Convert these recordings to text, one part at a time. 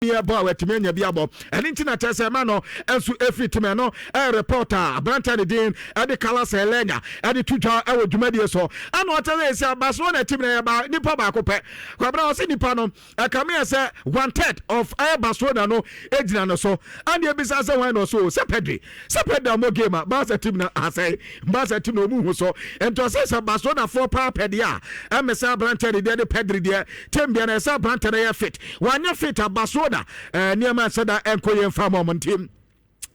Yɛbɔ a watumi anya bi abɔ, ɛno nti na kyerɛ sɛ ɛma no nso ɛfiri tim. Ɛno ɛyɛ report a aberantɛ ne din ɛde Carlos Helena ɛde to dwa ɛwɔ dwumadie so. Ɛna ɔkyerɛ sɛ ɛsi Barcelona team na yɛba nipa baako pɛ, Kwabena. Ɔsɛ nipa no ɛkame yɛ sɛ one third of ɛyɛ Barcelona no egyina no so. Ɛna ebisa sɛ wɔn na ɔso sɛ Pedri, sɛ Pedri amɔ game a, Barca team na asɛe, Barca team na ɔmu hu so. Nti ɔsɛ sɛ Barcelona foɔ paa pɛ deɛ a, ɛmɛ sɛ aberantɛ ne deɛ de Pedri deɛ, team deɛ na ɛsɛ aberantɛ no yɛ fit. Wanyɛ fit a, Barcelona nneɛma nsɛ da ɛnkɔ yɛn fa ma ɔmo. Nti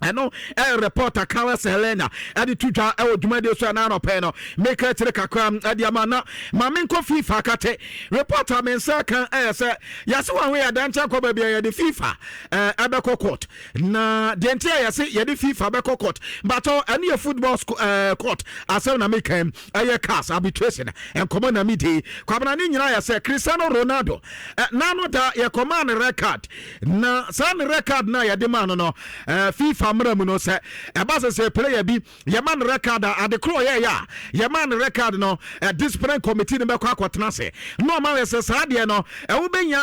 ɛno ɛyɛ reporter Carlos Helena ɛde to dwa ɛwɔ dwumadie so. Ɛna anɔpɛ no meka kyerɛ kakra ɛde ama na maame nkɔ FIFA kate. Reporter me nsa ka ɛyɛ sɛ yɛse wɔn ho yɛ adankyɛ kɔ baabi a yɛde FIFA ɛbɛkɔ court. Na deɛ nti a yɛse yɛde FIFA bɛkɔ court batɔ, ɛno yɛ football court asɛm na meka, ɛyɛ CAS arbitration nkɔmɔ na mi di. Kwabena, ne nyinaa yɛ sɛ Cristiano Ronaldo nano da yɛkɔmaa ne red card, na saa ne red card na yɛde maa no, FIFA mmerɛ mu no, sɛ ɛba sɛ player bi yɛma no red card a, ade korɔ yɛyɛ a yɛma no red card no, discipline committee no bɛkɔ akɔtena ase na ɔma yɛ sɛ saa deɛ no ɛwo bɛnya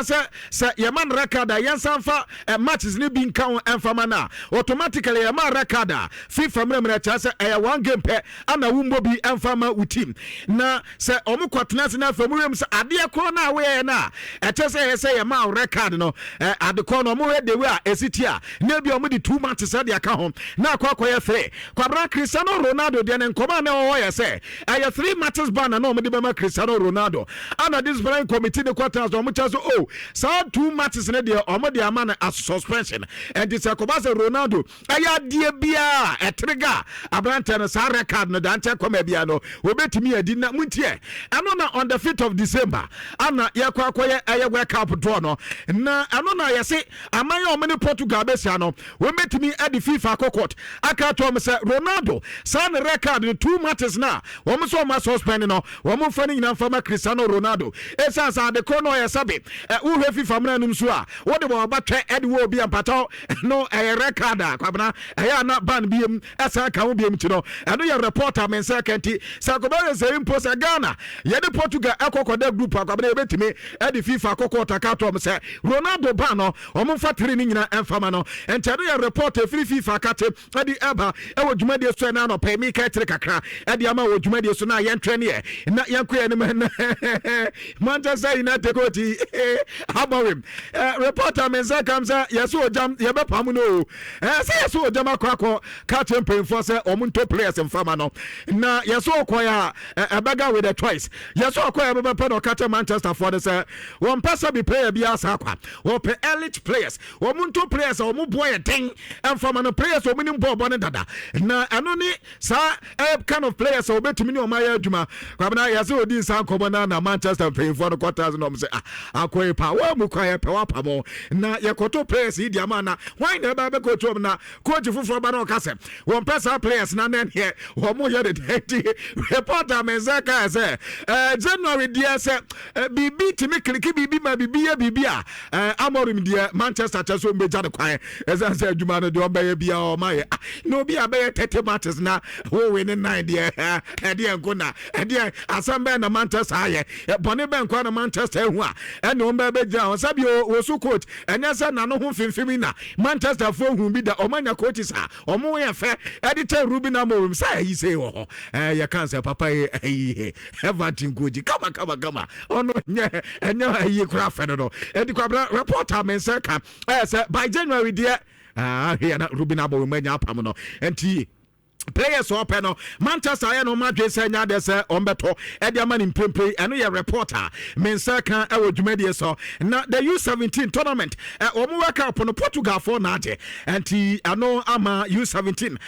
sɛ yɛma no red card a, yɛnsan fa matches no bi nka ho ɛmfa ma no a, automatically yɛma red card a, FIFA mmerɛ mu no kyerɛ sɛ ɛyɛ one game pɛ ana wombɔ bi ɛmfa ma wo team. Na sɛ ɔmo kɔtena ase no afei ɔmo wiem sɛ adeɛ korɔ no a woyɛɛ no a ɛkyɛ sɛ ɛyɛ sɛ yɛma wo red card no, ade korɔ no, ɔmo hwɛ the way a ɛsi ti a, na ebi ɔmo de two matches ɛde aka ho na akɔ akɔyɛ three. Kwabena, Cristiano Ronaldo deɛ, ne nkɔmɔ a na ɛwɔ hɔ yɛ sɛ ɛyɛ three matches ban na ɔmo de bɛma Cristiano Ronaldo. Ana discipline committee ne kɔtena so, ɔmo kyɛ so, oh, saa two matches ne deɛ, ɔmo de ama no as suspension. Ɛnti sɛ kɔba sɛ Ronaldo ɛyɛ adeɛ biara ɛtrigger aberantɛ no saa red card no, dankyɛ kɔma bia no wɔbɛtumi adi. Na muntiɛ ɛno na on the 5th of December ana yɛkɔ akɔyɛ ɛyɛ World Cup draw no. Na ɛno na yɛse aman a ɔmo ne Portugal bɛsia no, wɔbɛtumi ɛde FIFA akɔ court aka ato ɔmo sɛ Ronaldo saa ne red card no, two matches na wɔn nso ɔmo asuspend no, wɔn mfa no nyinaa mfa ma Cristiano Ronaldo, ɛsiane sɛ ade korɔ no ɔyɛ sɛbe ɛ wohwɛ FIFA mmerɛ nom so a, wode wɔn aba twɛ ɛde wɔ obi a mpatɔ no, ɛyɛ red card a, Kwabena, ɛyɛ ana ban biem ɛsan ka ho biem. Ti no ɛno yɛ reporter me nsa ka. Nti sɛ akɔbɛyɛ sɛ mpo sɛ Ghana yɛde Portugal ɛkɔ kɔda group a, Kwabena, yɛbɛtumi ɛde FIFA akɔ court aka ato ɔmo sɛ Ronaldo ban no, ɔmo mfa tiri ne nyinaa ɛmfa ma no. Nti ɛno yɛ report efiri FIFA kate ɛde ɛba ɛwɔ dwumadie so. Ɛna anɔpɛ mi ka ɛtiri kakra ɛde ama wɔ dwumadie so na yɛntwɛ neɛ na yɛnkɔ yɛn anim. Na Manchester United coach Amorim, reporter me nsa kam sɛ yɛsɛ ogyam yɛbɛpam no o. Sɛ yɛsɛ ogyam akɔ ka kyerɛ mpanyinfoɔ sɛ ɔmo ntɔ players mfama no, na yɛsɛ ɔkɔ yɛ a ɛbɛga with a choice. Yɛsɛ ɔkɔ yɛ bɛbɛpɛ na ɔka kyerɛ Manchester foɔ no sɛ wɔn pɛ sɛ bi player bi asa akwa, wɔpɛ elite players, wɔn nto players a wɔn boɔ yɛ den mfama no, players a wɔn nim bɔɔl bɔ ne dada, na ɛno ne saa kind of players a wɔbɛtumi ne wɔn ayɛ adwuma. Kwabena, yɛsɛ odi nsa nkɔmɔ na Manchester mpanyinfoɔ no kɔtena so na wɔn sɛ, ah, akɔ yi pa wɔn mu kwan yɛpɛ wapam na yɛkɔto players yi di ama na wɔn na ɛbɛ bɛ coach wɔn, na coach foforɔ ba na ɔka sɛ wɔn pɛ saa players na nɛneɛ wɔn yɛ de dɛ. Nti reporter me nsa kaa sɛ January deɛ, sɛ biribi tumi click biribi ma biribi yɛ biribi a, Amorim deɛ, Manchester kyɛ so mbɛgya ne kwan, ɛsiane sɛ adwuma no deɛ ɔbɛyɛ biara ɔma yɛ. Ah, na obi a bɛyɛ 30 matches na wowe ne nine deɛ, ɛdeɛ nko na ɛdeɛ asɛm bɛn na Manchester ayɛ? Bɔne bɛn kɔ na Manchester ehu a ɛne wɔn bɛɛ bɛgyina hɔ sɛbi wɔsu coach? Ɛnyɛ sɛ n'ano ho mfimfim na Manchester foɔ hu bi da. Ɔmo anya coaches a ɔmo yɛ fɛ ɛde kyɛ Ruben Amorim sɛ ɛyi sɛ wɔ hɔ. Yɛka sɛ papa yi ɛyi Everton coach kama kama kama, ɔno nyɛ ɛnyɛ ɛyi kora fɛ no. Ɛdi Kwabena, reporter me nsa ka ɛyɛ sɛ by January deɛ, ahwɛ na Ruben Amorim anya apam no. Nti players ɔpɛ no, Manchester ayɛ no ɔmo adwene sɛ nya adeɛ sɛ ɔmbɛtɔ ɛde ama ne mprempren. Ɛno yɛ report a me nsa ka ɛwɔ dwumadie so. Na the U17 tournament, ɔmo World Cup no, Portugal foɔ na agye. Nti ɛno ama U17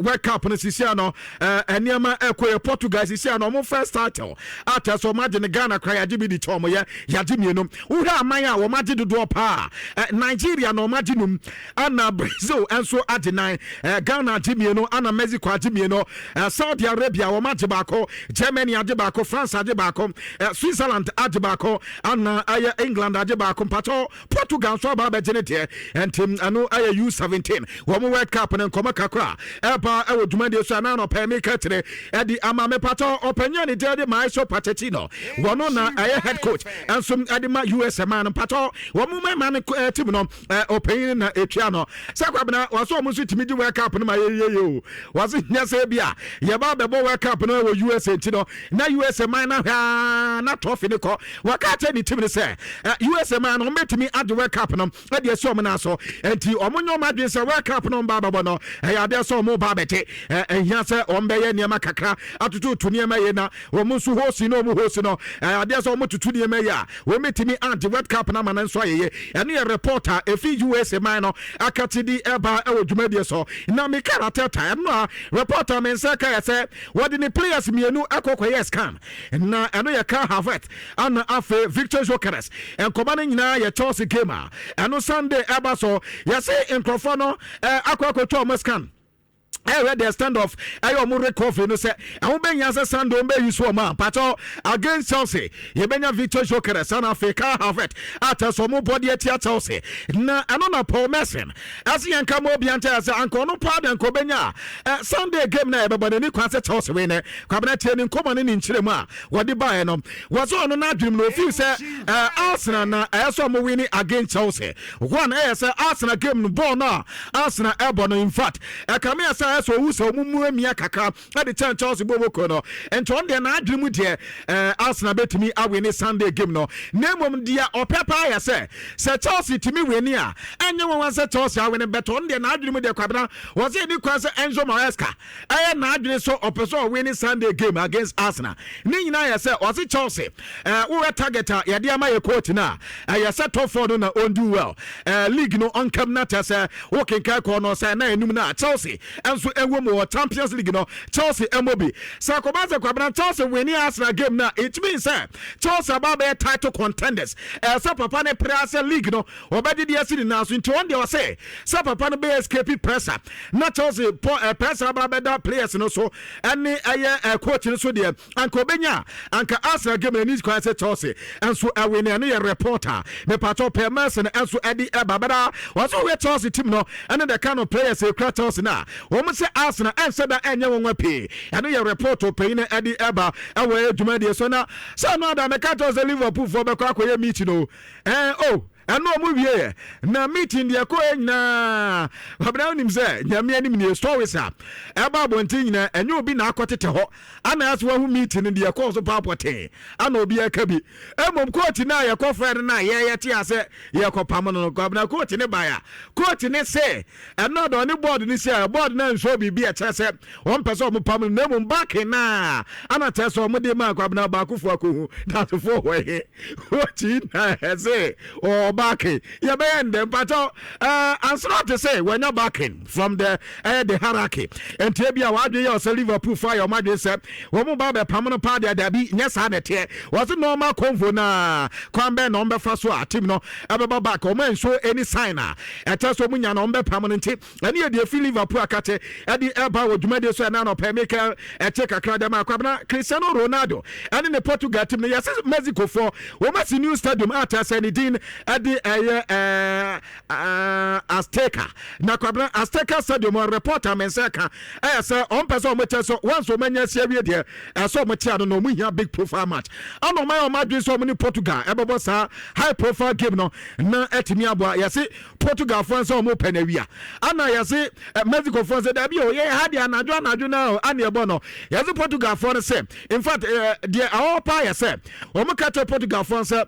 World Cup no sisia no, nneɛma ɛkɔ yɛ. Portugal sisia no ɔmo first title atɛ sɛ ɔmo agye ne. Ghana kora yɛagye bi di kyɛ ɔmo, yɛ yɛagye mmienu. Wohwɛ aman a wɔn agye dodoɔ paa, Nigeria na ɔmo agye num, ana Brazil nso agye nan, Ghana agye mmienu, ana Mexico. Mexico agye mmienu, Saudi Arabia wɔn agye baako, Germany agye baako, France agye baako, Switzerland agye baako, ana ɛyɛ England agye baako. Mpakyɛw, Portugal nso aba abɛgye ne deɛ. Nti ɛno ɛyɛ U17 wɔn World Cup ne nkɔmɔ kakra ɛba ɛwɔ dwumadie so. Ɛna anɔpɛ mi kɛkyerɛ ɛde ama. Mepatɔ, ɔpanyin a ne deɛ de Mauricio Pochettino, wɔn na ɛyɛ head coach ɛnso ɛde ma US man no. Mpatɔ, wɔn mmarima no team no, ɔpanyin na etua no sɛ Kwabena wɔsɛ wɔn nso tumi di World Cup no ma yɛyie yie o. Wɔsɛ nyɛ sɛ bi a yɛba abɛbɔ World Cup no wɔ USA nti no na USA man na hwɛ na trophy ne kɔ. Wɔka kyerɛ ne team no sɛ USA man no, wɔn bɛtumi agye World Cup no ɛde asi wɔn nan so, nti wɔn nyɛ wɔn adwene sɛ World Cup no ba abɛbɔ no ɛyɛ adeɛ sɛ wɔn ba abɛgye. Ɛhia sɛ wɔn bɛyɛ nneɛma kakra atototo nneɛma yie na wɔn nso host no, wɔn host no, ɛyɛ adeɛ sɛ wɔn toto nneɛma yie a wɔn bɛtumi agye World Cup no ama no nso ayɛyɛ. Ɛno yɛ report a efi USA man no akati di ɛba ɛwɔ dwumadie so. Na Mikel Arteta, ɛno a report a me nsa ka yɛ sɛ wɔde ne players mmienu akɔ kɔyɛ scan, na ɛno yɛ Kai Havertz ana afei Victor Gyokeres. Nkɔmɔ no nyinaa yɛ Chelsea game a ɛno Sunday ɛba so. Yɛse nkurɔfoɔ no akɔ akɔtwa ɔmo scan, ɛyɛ the stand of ɛyɛ ɔmo recovery no sɛ ɛho bɛnya sɛ Sunday ɔmo bɛyi so ɔmo a. Mpakyɛw, against Chelsea yɛbɛnya Victor Gyokeres ana afei Kai Havertz a kyerɛ sɛ ɔmo bɔ deɛ tia Chelsea. Na ɛno na Paul Merson ɛsɛ yɛn ka ma obi ankyɛ sɛ anka ɔno paa de anka ɔbɛnya a Sunday game na yɛbɛbɔ n'ani kwan sɛ Chelsea wei nɛ. Kwabena, tie ne nkɔmɔ ne ne nkyerɛ mu a wɔde baeɛ no. Wɔsɛ ɔno n'adwene mu no, ofii sɛ Arsenal na ɛyɛ sɛ ɔmo win against Chelsea. One ɛyɛ sɛ Arsenal game no, bɔɔl no a Arsenal ɛbɔ no, in fact ɛkame yɛ sɛ ɛyɛ sɛ owu sɛ ɔmo mu emia kakra ɛde kyɛn Chelsea bɔ bɔkɔ no. Nti ɔno deɛ, n'adwene mu deɛ, Arsenal bɛtumi awin Sunday game no, na mmom deɛ ɔpɛ paa yɛ sɛ Chelsea tumi win a, ɛnyɛ wɔn sɛ Chelsea awin bɛtɔ. Ɔno deɛ, n'adwene mu deɛ, Kwabena, wɔsɛ ɛni kwan sɛ Enzo Maresca ɛyɛ n'adwene so ɔpɛ sɛ ɔwin Sunday game against Arsenal. Ne nyinaa yɛ sɛ ɔse Chelsea wowɛ target a yɛde ama yɛ coach no a, ɛyɛ sɛ top four no na ɔndu well, league no ɔnkam, na kyɛ sɛ wokenkan kɔɔ no sɛ na anim no a Chelsea nso ɛwɔ mu wɔ Champions League no, Chelsea ɛmmɔ bi. Sɛ akɔba sɛ Kwabena Chelsea win Arsenal game no a, it means sɛ Chelsea aba bɛyɛ title contenders. Ɛyɛ sɛ papa ne pere sɛ league no ɔbɛgye deɛ asi ne nan so. Nti ɔn deɛ, ɔsɛ sɛ papa no bɛyɛ escape pressure na Chelsea pɔ pressure aba bɛda players no so ɛne ɛyɛ coach no so deɛ, anka ɔbɛnya anka Arsenal game n'ani kwan sɛ Chelsea nso ɛwin. Ɛno yɛ reporter mepatɔ pɛ Merson nso ɛde ɛba bɛda. Wɔsɛ wɔyɛ Chelsea team no ɛne the kind of players ekura Chelsea na wɔn sɛ Arsenal ɛnsɛ da ɛnyɛ wɔn nwa pii. Ɛno yɛ report panyin no ɛde ɛba ɛwɔ dwumadie so. Na sɛ ɛno ada mɛka kyerɛ sɛ Liverpool foɔ bɛkɔ akɔyɛ meeting o, ɛɛ o, ɛno ɔmo wie yɛ na meeting deɛ kɔ yɛ nyinaa. Ɔbɛn onim sɛ Nyame anim nie, stories a ɛba abɔnten nyinaa, ɛnyɛ obi na akɔ tete hɔ ana ɛsɛ wahu meeting no deɛ kɔɔ so paa pɔtee ana obi ɛka bi. Mmom coach no a yɛkɔ frɛ no no a yɛyɛ te asɛ yɛkɔ pam no no, Kwabena, coach ne baeɛ a, coach ne sɛ ɛno da ɔne board no si a board no nso biribi a ɛkyerɛ sɛ wɔn pɛ sɛ ɔmo pam no, na mmom baake naa ana kyerɛ sɛ ɔmo de maa Kwabena baakofo akɔhu dasefoɔ wɔ he coach na ɛsɛ ɔwɔ backing. Yɛbɛyɛ ndɛ mpakyɛw, Ancelotti sɛ wɔanya backing from the ɛyɛ the hierarchy. Nti ebi a wɔadwene yɛ ɔsɛ Liverpool fa yɛ ɔmo adwene sɛ wɔn ba bɛpam no paa deɛ, dabi, nyɛ saa na ɛteɛ. Wɔse normal convo na kwan bɛn na wɔn bɛfa so a team no ɛbɛba back. Wɔn nso any sign a ɛkyɛ sɛ wɔn nya na wɔn bɛpam no. Nti ɛne yɛ deɛ fi Liverpool akate ɛde ɛba wɔ dwumadie so. Ɛna anɔpɛ meka ɛkyɛ kakra dɛm akwabena Cristiano Ronaldo ɛne ne Portugal team no, yɛsɛ Mexico foɔ wɔn asi new stadium a kyerɛ sɛ ne din ɛde ɛyɛ Azteca. Na Kwabena, Azteca Stadium, reporter me nsa ka ɛyɛ sɛ ɔmpɛ sɛ ɔmo kyɛ so once ɔmo anya asi awie deɛ, ɛsɛ ɔmo kyɛ ano na ɔmo hia big profile match ana ɔmo ayɛ ɔmo adwene sɛ ɔmo ne Portugal ɛbɛbɔ saa high profile game no na ɛtumi aboa. Yɛse Portugal foɔ sɛ ɔmo pɛ na awia ana yɛse Mexico foɔ sɛ dabi o, yɛ ha deɛ anadwo anadwo na ana ɛbɔ no. Yɛse Portugal foɔ no sɛ in fact deɛ ɛwɔ paa yɛ sɛ wɔn ka kyerɛ Portugal foɔ sɛ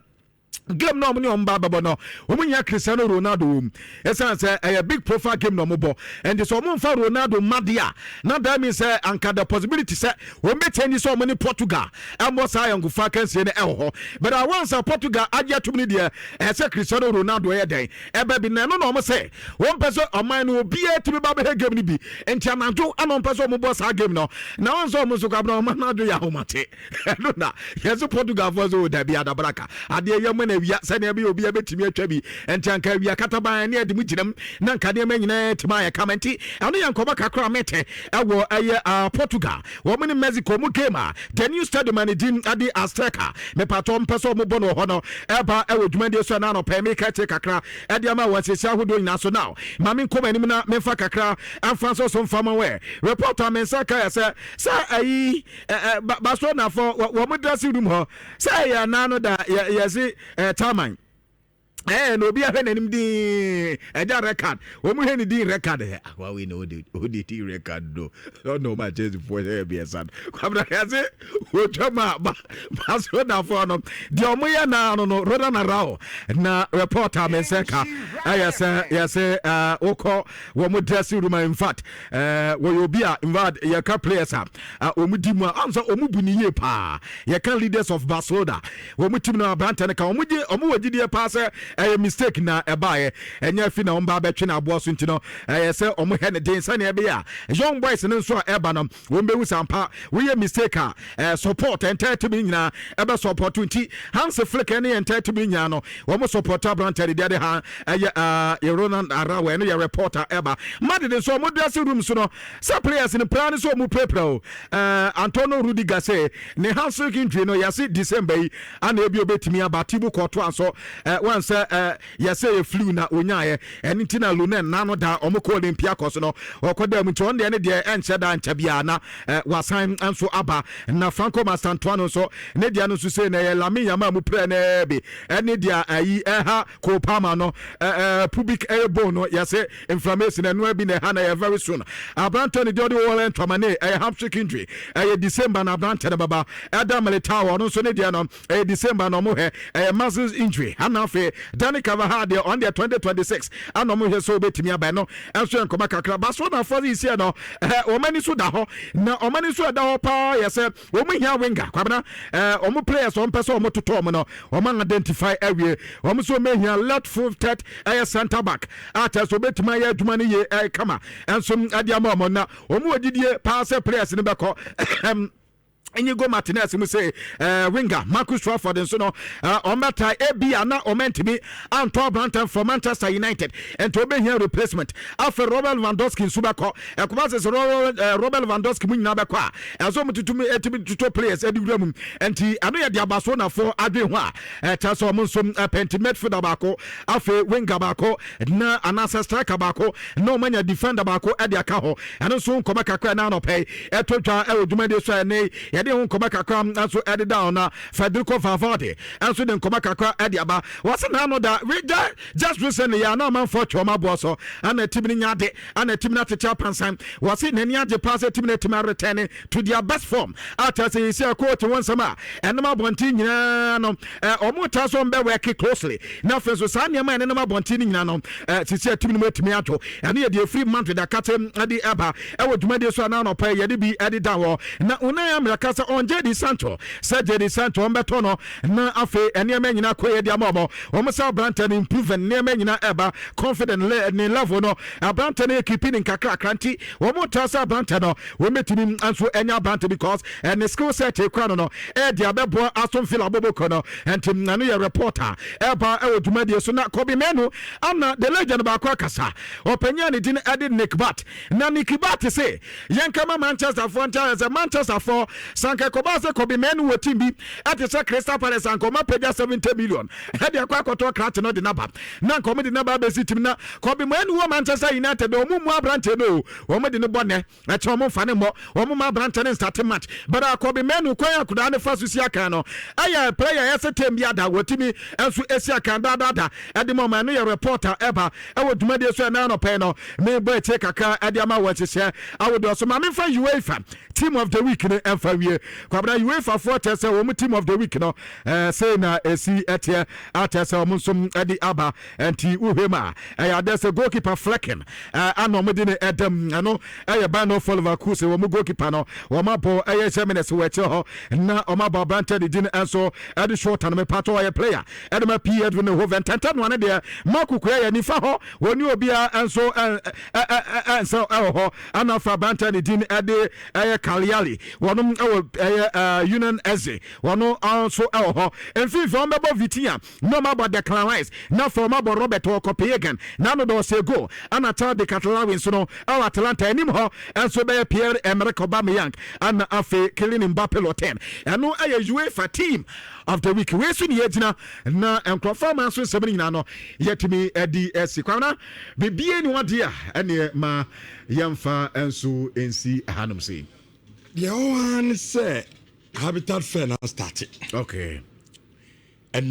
game na ɔmo ne ɔmo ba bɛbɔ no, ɔmo nya Cristiano Ronaldo wɔ mu, ɛsiane sɛ ɛyɛ big profile game na ɔmo bɔ. Ɛnti sɛ ɔmo nfa Ronaldo mma deɛ a, na that means sɛ anka the possibility sɛ wɔn bɛ kyɛn sɛ ɔmo ne Portugal ɛmbɔ saa ayɔnkofa kansie no ɛwɔ hɔ. But once Portugal agye atum no deɛ, ɛsɛ Cristiano Ronaldo ɛyɛ dɛn ɛbɛ bi na ɛno na ɔmo sɛ wɔn pɛ sɛ ɔman no obiara tumi ba bɛhɛ game no bi. Nti anadwo ɛna ɔmo pɛ sɛ ɔmo bɔ saa game no, na wɔn nso ɔmo nso kwabena ɔmo anadwo yɛ ahomate. Ɛno na yɛsɛ Portugal fo sɛ o dabi, adabraka adeɛ yɛ. Yɛmmɔ no awia sɛnea ɛbɛyɛ obiara bɛtumi atwa bi. Nti anka awia kataban ne ɛde mu gyinam na nka nneɛma nyinaa atumi ayɛ kama. Nti ɛno yɛ nkɔmmɔ kakra a mete ɛwɔ ɛyɛ Portugal wɔn ne Mexico mu game a the new stadium a ne din ade Azteca, mepatɔ mpɛ sɛ wɔn bɔ no wɔ hɔ no, ɛba ɛwɔ dwumadie so ɛna anɔpɛ meka akyire kakra ɛde ama wɔn asiesie ahodoɔ nyinaa so. Now ma me nkɔ m'anim na memfa kakra ɛmfa nso so mfa ma wɛ report a me nsa ka yɛ sɛ ayi Barcelona fo wɔn dressing room hɔ sɛ ɛyɛ anaa no da yɛsi chairman na obi ahwɛ n'anim din ɛgya record, wɔn hwɛ ne din record ɛ awa wei na ɔde din record do ɔna ɔmo akyɛnsefoɔ yɛ mmiɛnsa no kwabena yɛse wɔtwa mu a Barcelonafoɔ no deɛ ɔmo yɛ naa no Ronald Araujo na report a me nsa ka ɛyɛ sɛ yɛse wokɔ wɔn dressing room a, in fact wɔyɛ obi a, in fact, yɛka players a wɔn di mu a ɔn sɛ wɔn bu ne yie paa. Yɛka leaders of Barcelona wɔn team no, aberante no ka wɔn gye wɔn wɔ gyidie paa sɛ ɛyɛ mistake na ɛbaeɛ, ɛnyɛ afi na wɔn ba abɛtwe na aboa so. Nti no ɛyɛ sɛ wɔn hɛ ne den sɛnea ɛbɛyɛ a young boys no nso a ɛba no wɔn bɛhu sampa woyɛ mistake a support entire team nyinaa ɛbɛ support. Nti Hans Flick ɛne entire team nyinaa no wɔn support aberante de deɛ de ha ɛyɛ Ronald Araujo. Ɛno yɛ reporter ɛba Madrid nso wɔn dressing room so no sɛ players no praa no sɛ wɔn pirapira o. Antonio Rudiger sɛ ne hamstring injury no yɛse December yi ana ebi obetumi aba. Thibaut Courtois nso wɔn sɛ yɛsɛ yɛ flu na onyaayɛ, ɛno nti na Lunin nano da ɔmo kɔ Olympiacos no ɔkɔ da mu, nti ɔno deɛ ne deɛ ɛnhyɛ da nkyɛ biara na wasan nso aba. Na Franco Mastantuano nso ne deɛ no nso sei na ɛyɛ Lamine Yamal mu prɛ no bi ɛne deɛ ayi ɛha Cole Palmer no pubic ɛyɛ bone no yɛsɛ inflammation, ɛno bi na ɛha na ɛyɛ very soon. Aberante no deɛ ɔde wɔlɛ ntwamane ɛyɛ hamstring injury, ɛyɛ December na aberante no bɛba. Ɛda Militao, ɔno nso ne deɛ no ɛyɛ December na ɔmo hwɛ, ɛyɛ muscle injury. Ana afei Dani Carvajal deɛ, ɔno deɛ 2026 ana ɔmo hwɛ sɛ ɔbɛtumi aba. Ɛno ɛnso yɛ nkɔmɔ kakra. Barcelona fɔ yi siɛ no wɔn ani so da hɔ na wɔn ani so ɛda hɔ paa yɛ sɛ wɔn hia winger. Kwabena, wɔn players wɔn pɛ sɛ wɔn totɔ wɔn no wɔn identify awie. Wɔn nso wɔn hia left footed ɛyɛ centre back a kyerɛ sɛ wɔbɛtumi ayɛ adwuma no yie ɛyɛ kama ɛnso ɛde ama wɔn, na wɔn wɔ didie paa sɛ players no bɛkɔ Inigo Martinez mu sɛ winger. Marcus Rashford nso no ɔmmɛta ebi a na ɔmɛntumi antɔ aberantɛn from Manchester United, nti ɔbɛhia replacement. Afei Robert Lewandowski nso bɛkɔ ɛkɔba sɛ Robert Lewandowski mu nyinaa bɛkɔ a ɛsɛ ɔmo tutum ɛtumi tutɔ players ɛde wura mu, nti ɛno yɛ de aba so nafoɔ adwene ho a ɛkyɛ sɛ ɔmo nso pɛnti midfielder baako, afei winger baako na anaasɛ striker baako na ɔmo anya defender baako ɛde aka hɔ. Ɛno nso nkɔmɔ kakra na anɔpɛ yi ɛto dwa ɛwɔ dwumadie so a ɛne yɛde ho nkɔmɔ kakra nso ɛde da na Federico Valverde ɛnso de nkɔmɔ kakra ɛde aba. Wɔsi n'ano da just recently yɛ ana amanfoɔ twɛ ɔmo aboɔ so ana team no nya ade ana team no atete apansan. Wɔsi n'ani agye paa sɛ team no atumi areturn to their best form a kyerɛ sɛ yɛsi akɔɔte wɔn nsɛm a ɛnam abɔnten nyinaa no ɔmo ta so ɔmo bɛ work closely na afei nso saa nneɛma a ɛnenam abɔnten no nyinaa no sisi a team no mu atumi adwo. Ɛno yɛ deɛ efiri Madrid akate ɛde ɛba ɛwɔ dwumadie so a na anɔpɛ yɛde bi ɛde da hɔ. Na Unai Emery sɛ ɔn Jadon Sancho sɛ Jadon Sancho ɔmbɛtɔ no na afei nneɛma nyinaa kɔ yɛ de ama ɔmo. Wɔn sɛ aberante no improve, nneɛma nyinaa ɛba confident ne level no, aberante no ekipi ne nkakrakra, nti wɔn ta sɛ aberante no wɔn bɛtumi nso ɛnya aberante because ɛne skill set ekura no ɛde abɛboa Aston Villa aboboko no. Nti ɛno yɛ reporter ɛba ɛwɔ dwumadie so. Na Kobbie Mainoo ana the legend baako akasa, ɔpanyin a ne din ɛde Nick Bat, na Nick Bat se yɛnkama Manchester foɔ nkyɛn sɛ Manchester foɔ sanka kɔba sɛ Kobbie Mainoo wɔ team bi ɛte sɛ Crystal Palace anka ɔma pagya 70 million ɛde akɔ akɔtɔ krakye no de naba na nka ɔmo de naba abɛsi team. Na Kobbie Mainoo wɔ Manchester United, ɔmo mu aberante no o, ɔmo de ne bɔ nɛ ɛkyɛ ɔmo nfa ne mmɔ, ɔmo ma aberante ne nsate match, but Kobbie Mainoo kwan akodaa ne fa so si akan no ɛyɛ player ɛsɛ team bi ada wɔtumi nso esi akan daadaada ɛde ma ɔmo. Ɛno yɛ reporter ɛba ɛwɔ dwumadie so ɛnan nɔpɛ no mebɔ akyire kakra ɛde ama wɔ nhyehyɛ awodoɔ so. Maame nfa UEFA team of the week no ɛmfa wie. Kwabena, UEFA foɔ kyerɛ sɛ wɔn team of the week no sei na esi ɛteɛ akyerɛ sɛ wɔn nso ɛde aba, nti wohwɛ mu a ɛyɛ adeɛ sɛ goalkeeper Flekken ana wɔn de ne ɛdɛm, ɛno ɛyɛ Bayer 04 Leverkusen wɔn goalkeeper no. Wɔn abɔ ɛyɛ Jimenez wɔ akyire hɔ na wɔn abɔ aberante de din nso ɛde short no mepatɔ ɔyɛ player ɛde ma PSV Eindhoven. Ntɛntɛn no ano deɛ Marc Cucurella nifa hɔ wɔne obiara nso ɛnsɛ ɛwɔ hɔ, ana afa aberante de din ɛde ɛyɛ Kaliali wɔnom ɛwɔ Ɛwɔ ɛyɛ Union SG, wɔn nso ɛwɔ hɔ. Mfimfini wɔn bɛbɔ Vitinha na wɔn abɔ Declan Rice, na afei wɔn abɔ Robert wɔ Copenhagen na ano dɔ ɔsɛ goal, ɛna Charles de Ketelaere nso no ɛwɔ Atalanta. Anim hɔ ɛnso bɛyɛ Pierre Emerick Aubameyang ɛna afei Kylian Mbappe Lottin. Ɛno ɛyɛ UEFA Team of the Week. Wei so ne yɛgyina na nkurɔfoɔ ama nso nsɛm no nyinaa no yɛtumi adi asi kwan na bibie ne wadeɛ a ɛneɛ ma yɛmfa nso nsi hanom sei. Deɛ ɔwɔ ha ne sɛ Habitat Fair na start.